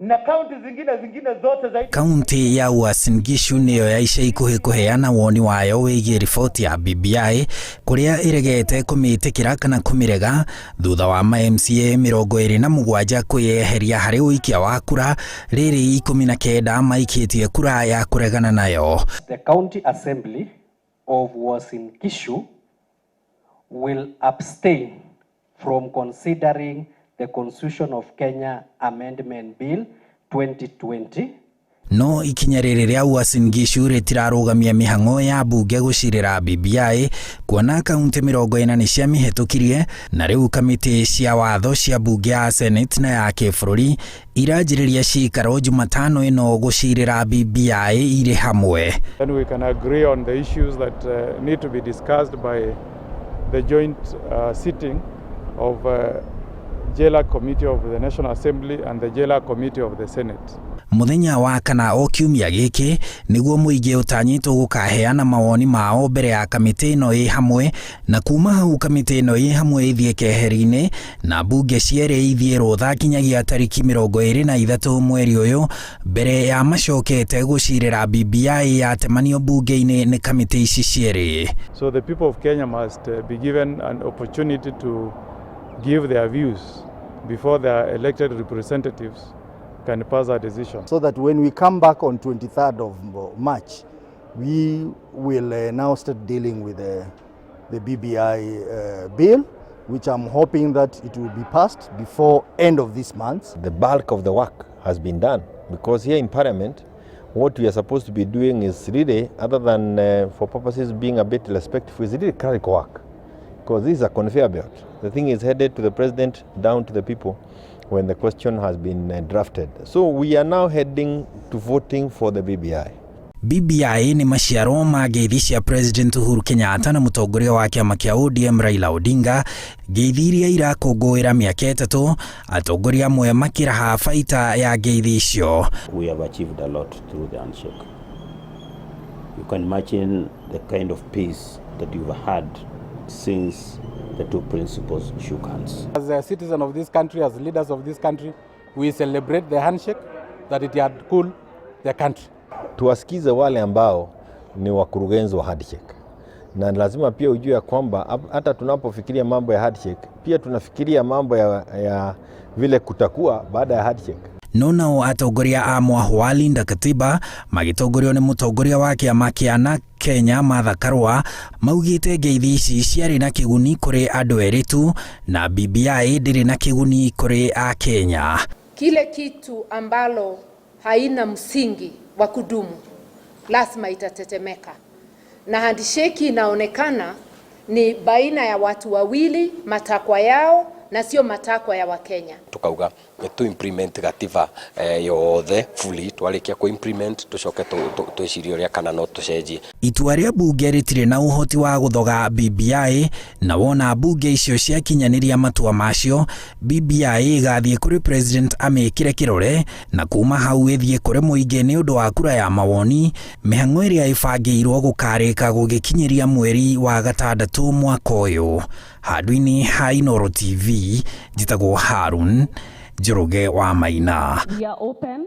Na kaunti zingine zingine zote zaidi. Kaunti ya Uasin Gishu nĩyo ya ica ikuhĩ kũheana woni wayo wĩgiĩ riboti ya BBI, kũrĩa ĩregete kũmĩtĩkĩra kana kũmĩrega, thutha wa ma MCA 27 kwĩyeheria harĩ ũikia wa kura, rĩrĩ 19 maikĩtie kura ya kũregana nayo. The County Assembly of Uasin Gishu will abstain from considering the Constitution of Kenya Amendment Bill 2020. No ikinya rĩrĩ rĩa Uasin Gishu rĩtirarũgamia mĩhang'o ya mbunge gũcirĩra BBI, kuona kaunti 40 nĩ ciamĩhetũkirie, na rĩu kamĩtĩ cia watho cia mbunge ya Senate na ya kĩbũrũri iranjĩrĩria cikaro Jumatano ĩno gũcirĩra BBI irĩ hamwe. Then we can agree on the issues that need to be discussed by the joint sitting of JLAC Committee of the National Assembly and the JLAC Committee of the Senate. Mũthenya wa kana o kiumia gĩkĩ nĩguo mũingĩ ũtanyĩtwo gũkaheana mawoni mao mbere ya kamĩtĩ ĩno ĩ hamwe, na kuma hau kamĩtĩ ĩno ĩ hamwe ĩthiĩ keheri-inĩ na mbunge cierĩ ithiĩ rũtha kinyagia tariki 23 mweri ũyũ, mbere ya macokete gũcirĩra BBI yatemanio mbunge-inĩ nĩ kamĩtĩ ici cierĩ. So the people of Kenya must be given an opportunity to give their views before their elected representatives can pass a decision. So that when we come back on 23rd of March, we will now start dealing with the BBI bill, which I'm hoping that it will be passed before end of this month. The bulk of the work has been done, because here in Parliament, what we are supposed to be doing is really, other than for purposes being a bit respectful, is really clerical work. Because this is a conveyor belt. The thing is headed to the president, down to the people when the question has been drafted. So we are now heading to voting for the BBI. BBI nĩ maciaro ma ngeithi cia President Uhuru Kenyatta na mũtongoria wa kĩama kĩa ODM Raila Odinga, ngeithi iria irakũngũĩra mĩaka 3, atongoria amwe makĩraha baita ya ngeithi icio. We have achieved a lot through the handshake. You can imagine the kind of peace that you've had since the two principals shook hands. As a citizen of this country, as leaders of this country, we celebrate the handshake that it had cooled the country. Tuwasikize wale ambao ni wakurugenzi wa handshake, na lazima pia ujue ya kwamba hata tunapofikiria mambo ya handshake pia tunafikiria mambo ya vile kutakuwa baada ya handshake. No nao atongoria a mwahũ wa Linda Katiba, magĩtongorio nĩ mũtongoria wa kĩama kĩa NARC Kenya Martha Karua, maugĩte ngeithi ici ciarĩ na kĩguni kũrĩ andũ erĩ tu na BBI ndĩrĩ na kĩguni kũrĩ Akenya. Kile kitu ambalo haina msingi wa kudumu lazima itatetemeka, na handshake inaonekana ni baina ya watu wawili, matakwa yao na sio matakwa ya Wakenya. Tukauga tu implement gatiba yothe fully. Twarikia ku implement, tucoke twicirie uria kana no tucenjie. Itua rĩa mbunge rĩtirĩ na ũhoti wa gũthoga BBI, na wona mbunge icio ciakinyanĩria matua macio, BBI ĩgathiĩ kũrĩ president amĩkĩre kĩrore, na kuma hau ĩthiĩ kũrĩ mũingĩ nĩ ũndũ wa kura ya mawoni, mĩhang'o ĩrĩa ĩbangĩirwo gũkarĩka gũgĩkinyĩria mweri wa gatandatũ mwaka ũyũ. Handũ-inĩ ha Inooro TV, njĩtagwo Harun Njoroge wa Maina. We are open.